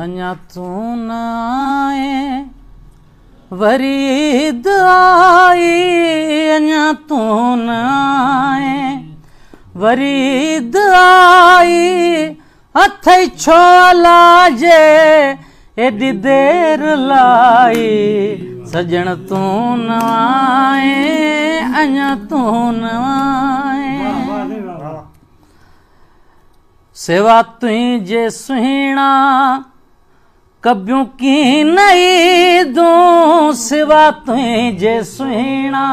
अञा तूं न आए वरी ईद आई, अञा तूं न आए वरी ईद आई, अथई छो अलाजे एॾी देर लाई, सजण तूं न आए अञा तूं न आए। सेवा तुंहिंजे सुहिणा कबियूं की न ईदूं, सिवा तुंहिंजे सुहिणा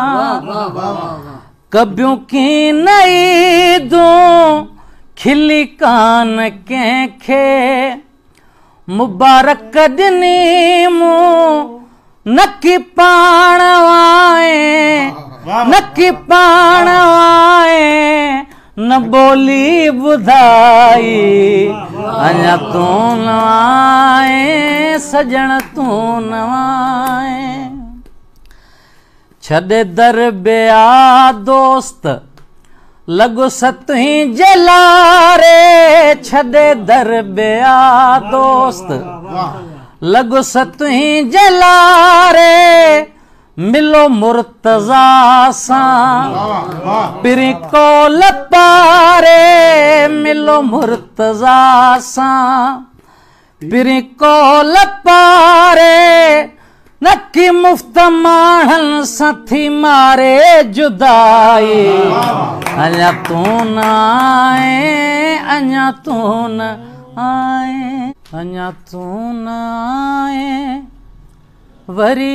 कबियूं की न ईदूं, खिली कान कंहिंखे मुबारक ॾिनी मूं, नकी पाण आए नकी पाण आए, न ॿोली ॿुधाई, अञा तूं न आए सजण तूं न आए। छॾे दर ॿिया दोस्त लॻुस तुंहिंजे लारे, छॾे दर ॿिया दोस्त लॻुस तुंहिंजे लारे, मिलो मुर्तज़ा सां पिरीं कोल पारे, मिलो मुर्तज़ा सां पिरीं कोल पारे, नकी मुफ़्त माण्हुनि सां थी मारे जुदाई, अञा तूं न आए अञा तूं न आए, अञा तूं न आए वरी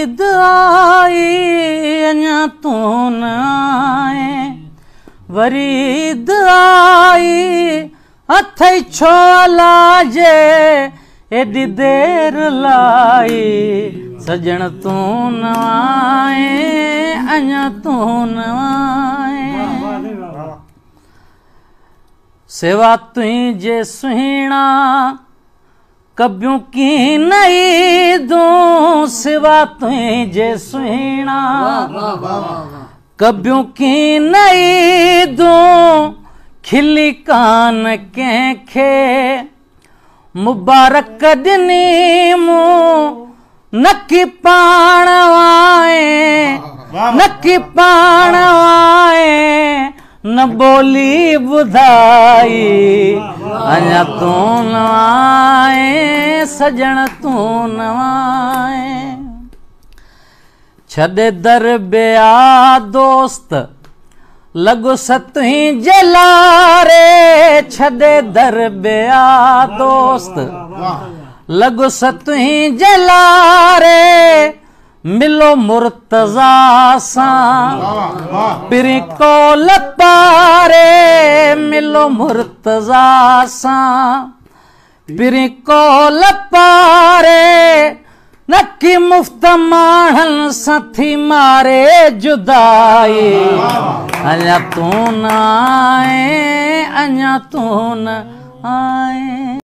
ईद आई, अञा तूं न आए वरी ईद आई, अथई छो अलाजे एॾी देर लाई, सजण तूं न आए अञा तूं न आए। सेवा तुंहिंजे सुहिणा कबियूं की न ईदूं, सिवा तुंहिंजे सुहिणा कबियूं की न ईदूं, खिली कान कंहिंखे मुबारक ॾिनी मूं, नकी पाण आए नकी पाण आए, न ॿोली ॿुधाई, अञा तूं न आए सजण तूं न आए। छॾे दर ॿिया दोस्त लॻुस तुंहिंजे लारे, छॾे दर ॿिया दोस्त लॻुस तुंहिंजे लारे, मिलो मुर्तज़ा सां पिरीं कोल पारे, मिलो मुर्तज़ा सां पिरीं कोल पारे, नकी मुफ़्त माण्हुनि सां थी मारे जुदाई, अञा तूं न आए अञा तूं न आए।